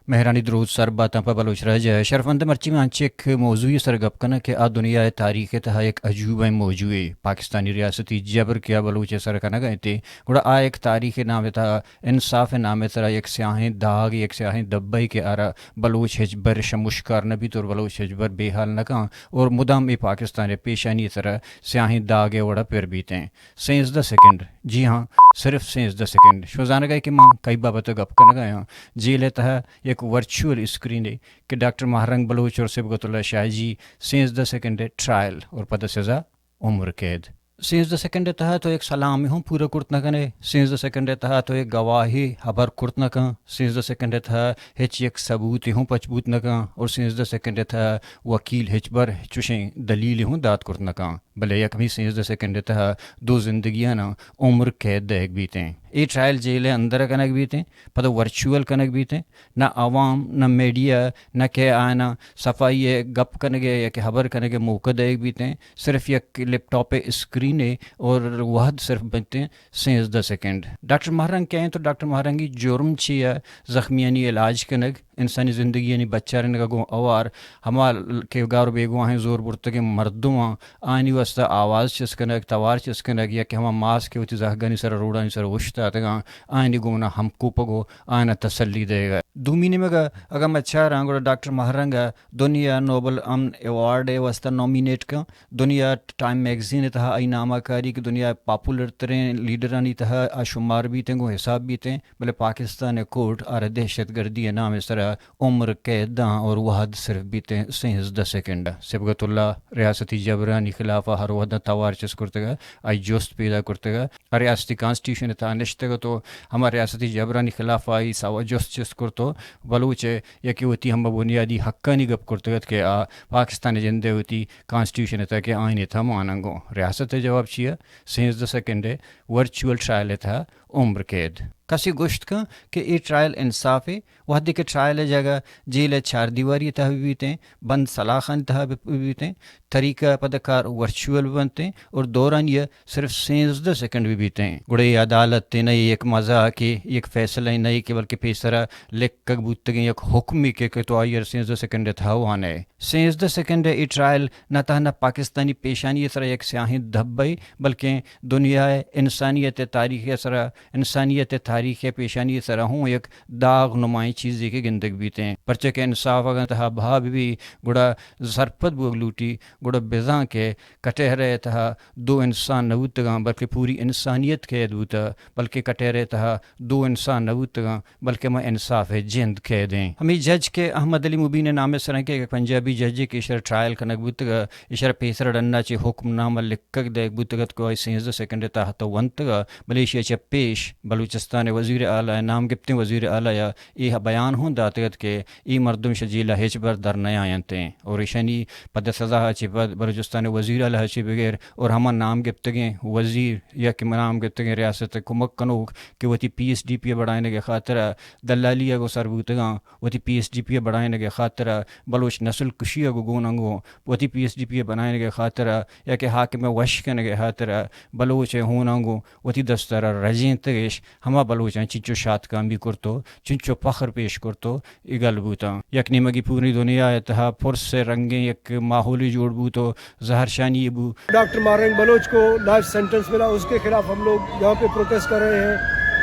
مہرانی دروت سر باتاں پہ بلوچ راج ء۔ شرفمند، مرچی ما انچیں یک موضوعی سر گپ کناں کہ آ دنیا ء تاریخ ء تہا یک عجوبہ موضوعے۔ پاکستانی ریاستی جبر کہ آ بلوچ ء سر کنگ ء انت، گڑا آ یک تاریخ ء نام ء تہا، انصاف ء نام ء تہا یک سیاہیں داگ، یک سیاہیں دبے کہ آرا بلوچ ہچبر شموشکار نہ بیت اور بلوچ ہچبر بے حال نہ کن اور مدام اے پاکستان ء پیشانی ء سرا سیاہیں داگ ء وڑا پر بیت انت۔ سیزدہ سیکنڈ، جی ہاں، صرف سیزدہ سیکنڈ۔ شما زانگ ء کہ ما کئی بابت ء گپ کنگ ء آں۔ جیل ء تہا یک ورچوئل اسکرینے کہ ڈاکٹر ماہ رنگ بلوچ اور صبغت اللہ شاہ جی، سیزدہ سیکنڈ ء ٹرائل اور پدا سزا عمر قید۔ سیزدہ سیکنڈ ء تہا تو یک سلامے ہم پورا کرت نہ کن ئے، سیزدہ سیکنڈ ء تہا تو یک گواہے ہبر کرت نہ کن، سیزدہ سیکنڈ ء تہا ہچ یک ثبوتے ہم پچ بوت نہ کن اور سیزدہ سیکنڈ ء تہا وکیل ہچبر چوشیں دلیلے ہم دات کرت نہ کن۔ بلے یک ہمے سیزدہ سیکنڈ ء تہا دو زندگیاناں عمر قید دئیگ بیت انت۔ اے ٹرائل جیل ء اندر ء کنگ بیت انت، پدا ورچوئل کنگ بیت انت، نہ عوام، نہ میڈیا، نہ کہ آیاناں صفائی ء گپ کنگ ء یا کہ ہبر کنگ ء موقع دئیگ بیت انت، صرف یک لیپ ٹاپ ء اسکرین ء اور وہد صرف بیت انت سیزدہ سیکنڈ۔ ڈاکٹر ماہ رنگ کئے انت و ڈاکٹر ماہ رنگی جرم چی ء؟ زخمیانی علاج کنگ، انسانی زندگیانی بچارینگ ء گوں ہوار، ہما ل-، کہ گار و بیگواہیں زور برتگیں مردماں، آیانی واستہ آواز چست کنگ، توار چست کنگ، یا کہ ہما ماس کہ وتی زہگانی سر ء روڈانی سر ء اوشتاتگاں، آیانی گونا ہمکوپگ و آیانا تسلی دئیگ ء۔ دومی نیمگ ء اگاں ما چاراں گڑا ڈاکٹر ماہ رنگ ء دنیا نوبل امن ایوارڈ ء واستہ نامینیٹ کن۔ دنیا ٹائم میگزین ء تہا آئی نام ء کاری کہ دنیا ء پاپولر تریں لیڈرانی تہا آ شمار بیت انت، گوں حساب بیت انت، بلے پاکستان ء کورٹ آرا دہشت گردی ء نام ء سرا عمر قید داں اور وہد صرف بیت انت سیزدہ سیکنڈ۔ صبغت اللہ ریاستی جبرانی خلاف ء ہر وہداں توار چست کرتگ ء آئی جست پیدا کرتگ ء ریاستی کانسٹیٹیوشن ء تہا نشتگ ات و ہما ریاستی جبرانی خلاف ء آئی سوا جست چست کرت و بلوچ ء یکے وتی ہما بنیادی حقانی گپ کرتگ ات کہ آ پاکستان ء جند ء وتی کانسٹیٹیوشن ء تہا کہ آئین ء تہا ماننگو۔ ریاست ء جواب چی ء؟ سیزدہ سیکنڈ ء ورچوئل ٹرائل ء تہا عمر قید۔ کسے گوشت کن کہ اے ٹرائل انصاف ء؟ وہدے کہ ٹرائل ء جاگہ جیل ء چاردیواری ء تہا بہ بیتیں، بند سلاخانی تہا بہ بیتیں، طریقہ پدکار ورچوئل بہ بنتیں اور دورانیہ صرف سیزدہ سیکنڈ بہ بیتیں، گڑا اے عدالت نہ، اے یک مزاحے، یک فیصلہ نہ کہ بلکہ پیسرا لکھگ بوتگیں یک حکمے کہ، کہ تو آئی ء سیزدہ سیکنڈ ء تہا وان ئے۔ سیزدہ سیکنڈ ء اے ٹرائل نہ تہنا پاکستانی پیشانی ء سرا یک سیاہیں دھبے، بلکیں دنیا ء انسانیت ء تاریخ ء سرا، انسانیت ء تاریخ ء پیشانی ء سرا ہوں یک داغ نمائیں چیزے کہ گندگ بیتیں۔ پرچہ کہ انصاف اگاں تہا بہا بہ بی، گڑا سرپد بوگ لوٹی، گڑا بزاں کہ کٹہرہ ء تہا دو انسان نہ بوتگاں، بلکہ پوری انسانیت قید بوتہ، بلکہ کٹہرہ ء تہا دو انسان نہ بوتگاں، بلکہ ما انصاف ء جند قید ایں۔ ہمے جج کہ احمد علی مبین ء نام ء سرا کہ یک پنجابی ججے کہ ایشرا ٹرائل کنگ بوتگ ء ایشرا پیسر ڈنا چہ حکم نامہ لکھگ دئیگ بوتگ ات کہ آئی سیزدہ سیکنڈ ء تہا تو ونتگ ء، بلے ایشی ء چہ پیش بلوچستان ء وزیر اعلی ء، نام گپتیں وزیر اعلی ء اے بیان ہوں داتگ ات کہ اے مردم شہ جیل ء ہچبر در نیاینت ایں اور ایشانی پد سزا ء چہ پد بلوچستان ء وزیر اعلی ء چہ بغیر اور ہما نام گپتگیں وزیر یا کہ نام گپتگیں ریاست ء کمک کنوک کہ وتی پی ایس ڈی پی ء بڑائینگ ء خاطر ء دلالی ء گوں سر بوتگاں، وتی پی ایس ڈی پی ء بڑائینگ ء خاطر ء بلوچ نسل کشی ء گوں گوناں گوں، وتی پی ایس ڈی پی ء بنائینگ ء خاطر ء یا کہ حاکم ء وش کنگ ء خاطر ء بلوچ ء ہوناں گوں وتی دست ء را رجینتگ اش، ہما بلوچاں چنچو شاتکامی کرت و چنچو فخر پیش کرت و اے گل بوتاں۔ یک نیمگی پوری دنیا ء تہا پرس ء رنگیں یک ماحولے جوڑ بوت و زہرشانی بو۔ ڈاکٹر ماہ رنگ بلوچ کو لائف سینٹنس ملا، اس کے خلاف ہم لوگ یہاں پہ پروٹیسٹ کر رہے ہیں،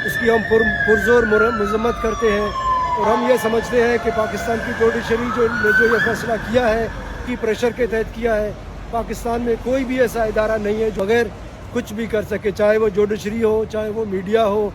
اس کی ہم پر-، پرزور مر-، مذمت کرتے ہیں اور ہم یہ سمجھتے ہیں کہ پاکستان کی جوڈیشری جو، نے جو یہ فیصلہ کیا ہے، کی پریشر کے تحت کیا ہے۔ پاکستان میں کوئی بھی ایسا ادارہ نہیں ہے جو بغیر کچھ بھی کر سکے، چاہے وہ جوڈیشری ہو، چاہے وہ میڈیا ہو۔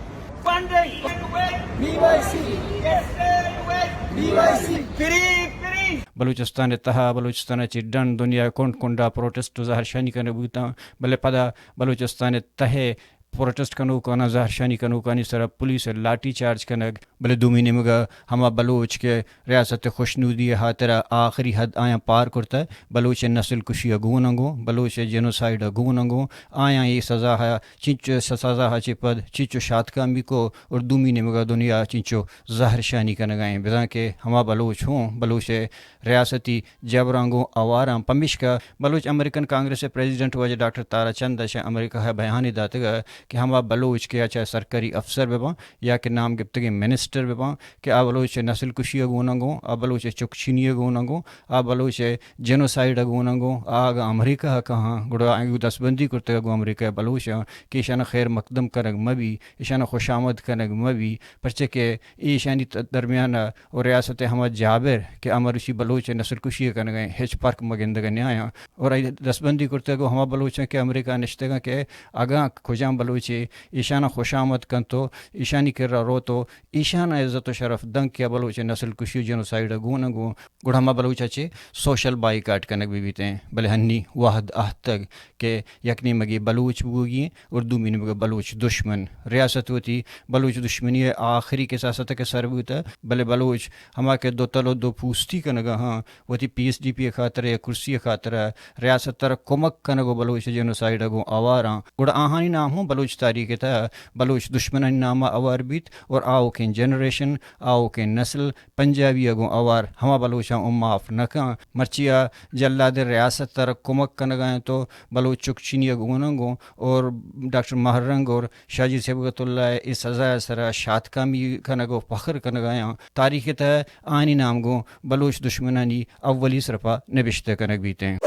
بلوچستان ء تہا، بلوچستان ء چہ ڈن دنیا ء کنڈ کنڈ ء پروٹیسٹ و زہرشانی کنگ بوتاں، بلے پدا بلوچستان ء تہ ء پروٹیسٹ کنوکاناں، زہرشانی کنوکانی سرا پولیس ء لاٹھی چارج کنگ، بلے دومی نیمگ ء ہما بلوچ کہ ریاست ء خوشنودی ء ہاترا آخری حد آیاں پار کرتہ، بلوچ ء نسل کشی ء گون انگو، بلوچ ء جینوسائیڈ ء گون انگو، آیاں اے سزا ء چنچو س-، سزا ء چہ پد چنچو شاتکامی کو اور دومی نیمگ ء دنیا چنچو زہرشانی کنگ ء ایں، بزاں کہ ہما بلوچ ہوں بلوچ ء ریاستی جبراں گوں آواراں۔ پمیشکا بلوچ امریکن کانگریس ء پریزیڈنٹ واجہ ڈاکٹر تارا چند ء شہ امریکہ ء بیانے داتگ ء کہ ہما بلوچ کہ آ چاہے سرکاری افسر بہ باں یا کہ نام گپتگیں منسٹر بہ باں، کہ آ بلوچ ءِ نسل کشی ءَ گون اَں گوں، آ بلوچ ءِ چکچینی ءَ گون اَں گوں، آ بلوچ ءِ جینوسائیڈ ءَ گون اَں گوں، آ اگاں امریکہ ءَ کاہاں، گڑا آیاں گوں دستبندی کرتگ ءَ گوں امریکہ ءِ بلوچاں کہ ایشاناں خیر مقدم کنگ مہ بی، ایشاناں خوشامد کنگ مہ بی، پرچہ کہ ایشانی ت-، درمیان ءَ و ریاست ءِ ہما جابر کہ آ مروچی بلوچ ءِ نسل کشی ءَ کنگ ءَ اَں، ہچ پرک مہ گندگ ءَ نیایاں۔ اور آئی دستبندی کرتگ ءَ گوں ہما بلوچاں کہ امریکہ ءَ نشتگ اَں کہ اگاں کجام بلوچے ایشاناں خوشامد کنت و ایشانی کرا روت و ایشاناں عزت و شرف دنت کہ آ بلوچ ءِ نسل کشی و جینوسائیڈ ءَ گون اَں گوں، گڑا ہما بلوچ ءَ چہ سوشل بائیکاٹ کنگ بہ بیت ایں۔ بلے ہنی وہد اہتگ کہ یک نیمگے بلوچ بوگی ایں اور دومی نیمگے بلوچ دشمن۔ ریاست وتی بلوچ دشمنی ءِ آخری کساس ءَ تک سر بوتہ، بلے بلوچ ہما کہ دو تل و دو پوستی کنگ ءَ اَں، وتی پی ایس ڈی پی ءِ خاطر ءَ یا کرسی ءِ خاطر ءَ ریاست ءَ را کمک کنگ و بلوچ جینوسائیڈ ءَ گوں اوار اَں، گڑا آہانی نام ہوں بلوچ تاریخ ءِ تہا بلوچ دشمنانی نام ءَ اوار بیت اور آؤکیں جنریشن، آؤکیں نسل پنجابی ءَ گوں اوار ہما بلوچاں اوں معاف نہ کن۔ مرچی آ جلاد ریاست ءَ را کمک کنگ ءَ اَں تو بلوچ چکچینی ءَ گون اَں گوں اور ڈاکٹر ماہ رنگ اور شاہ جی صبغت اللہ ءِ اے سزا ءِ سرا شاتکامی کنگ و فخر کنگ ءَ اَں۔ تاریخ ءِ تہا آہانی نام گوں بلوچ دشمنانی اولی صفحہ ءَ نبشتہ کنگ بیت ایں۔